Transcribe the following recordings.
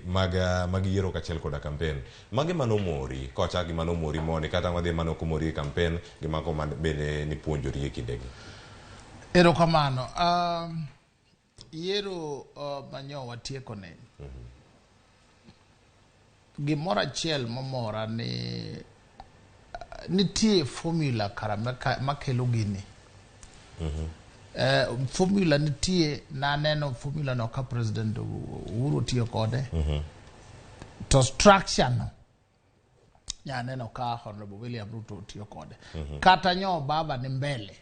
Mag yiero kaachiel koda kampen. Mage manomori, kochak gi manomori mondi kata wadhi mane ok omori e kampen gi mago ma bende nipuonjori e kindegi. Erokamano. Yiero manyo watieko ni. Gimoro achiel momora ni nitie formula kara makelo gini. Formula nitie, naneno formula no ka President Uhuru otiyo kode. To structure no nyaneno ka Honorable William Ruto otiyo kode. Kata nyo baba ni mbele.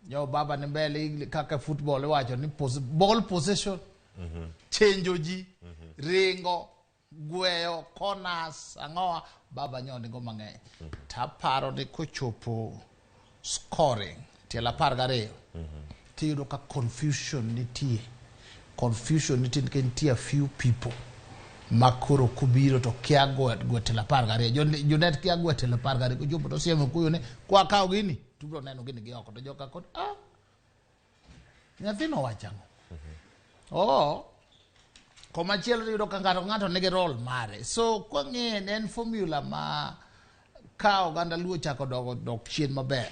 Nyo baba ni mbele kaka football iwacho ni ball possession, chenjo ji, ringo, gweyo, corners, ang'owa, baba nyo nigo mang'eny. Taparo ni kochopo scoring, tielo 12, tiyudo ka confusion nitie. Confusion nitie nikech nitie a few people ma koro kobiro to kia gwe tielo 12. Junet kia gwe tielo 12, kochopo to osiemo kuyo ni kwa kawo gini, tubiro neno gini gi oko to joka kod nyathino wacho ang'o? Oh, komachielo iyudo ka ng'ato ng'ato nigi role mare. So kwang'iye ne en formula ma ka oganda Luo ochako dok chien maber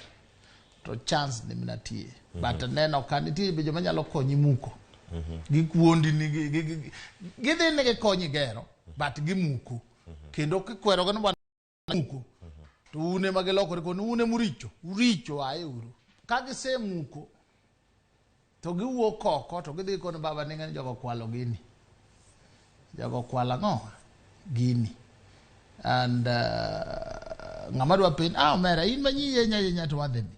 to chance ni nitie. But neno ka nitie be joma nyalo konyi muko. Gikuondi ni gidhi ni gikonyi gero but gimuko. Kendo kikwero gi ni bwana muko to un ema gilokore koni un ema uricho, uricho ae uru. Ka gisemuko to giwuok oko to gidhi koni baba ni ng'ani jogo kwalo gini. Jogo kwalo ang'o? Gini. And ng'ama dwa penj, omera in manyi yenya yenya to wadhi ni.